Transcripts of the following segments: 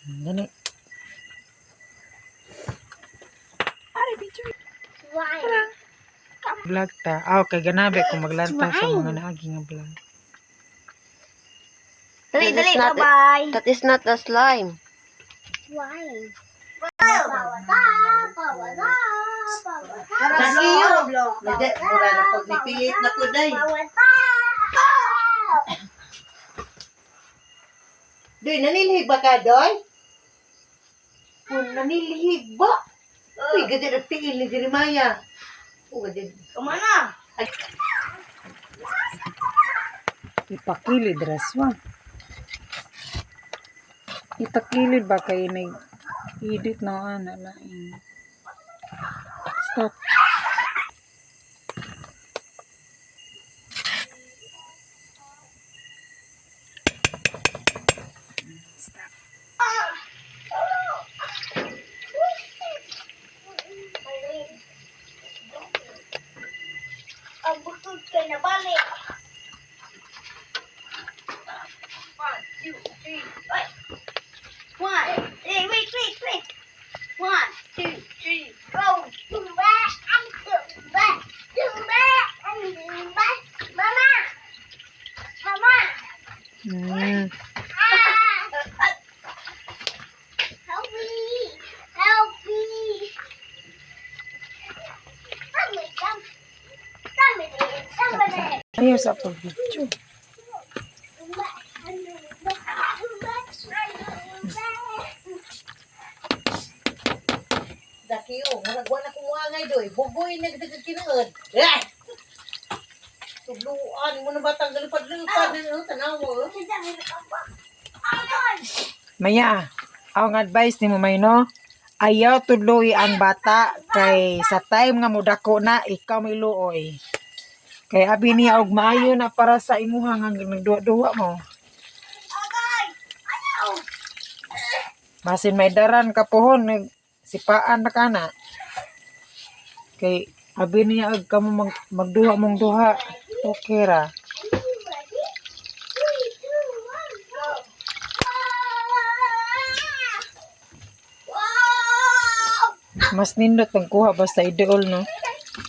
Gani. Ari, picture. Swine. Vlog ta. Ah, okay, ganabi kung maglantaw sa mga naagi nga vlog. Dali, That dali, is not- bye-bye. That is not a slime. Swine. Pawata, pawata, pawata. Nasiyo. Nade, mura na pag nipilit na ko day. Pawata. Doy, nanilhig ba ka, Doy? Oh, nanilhig ba? Uy, gadi na tiil ni Jeremiah. Oh, gadi. Kumana? Ipakilid raswa. Itakilid ba kay nag edit na ana na in. Stop. Stop. Ang bukod kay nabalik. One, two, three, wait. One, hey, wait, wait, wait. One, two, three, go. Tumba, ang tumba, tumba, ang tumba. Mama! Mama! Ah! Help me! Help me! Somebody, somebody, somebody. Ayaw sa pag-video. Zakiyo, murag wa na kumuangay, Doy. Bugoy na gadi kinaod. Eh! Tubluan mo na batang galipad-lipad na no, tanaw mo. Oh. Maya, ang advice ni mo may no, ayaw tudloy ang bata kay sa time nga mudako na ikaw may luoy. Kay abi niya og maayo na para sa imuha nga nagduwa-duwa mo. Basin may daran ka pohon nag sipaan na kana. Kay abi niya og kamo magduha mong duha. Okay ra. Mas nindot ang kuha basta ideol no.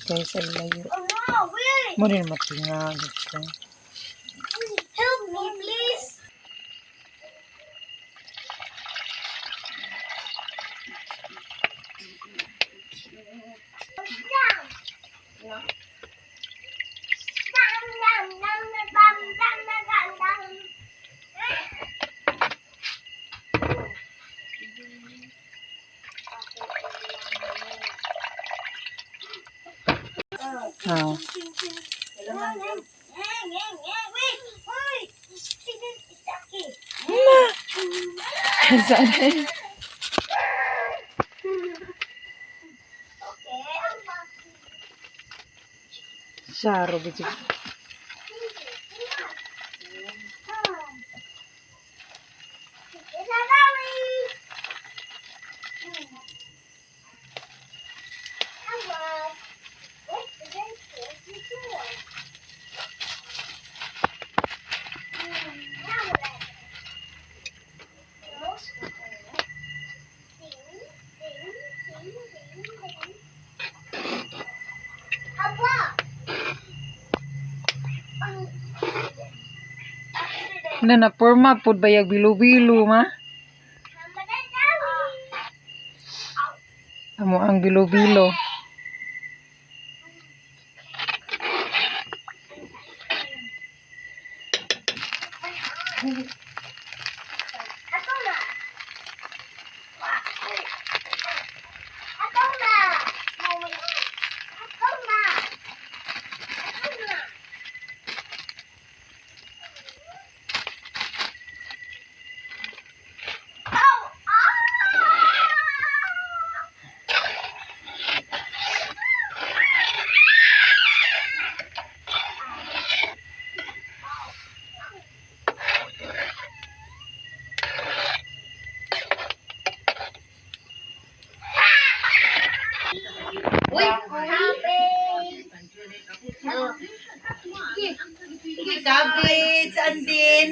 Kaysa layo. Mo din matingag ko. Help me, please. Ah. Saan? Saro gitu. Na na porma pud bayag bilo-bilo ma. Amo ang bilo-bilo. Ako na. Ako na. Ako na. Oh! Ah! Uy! Happy. Sige, cabbage, andin.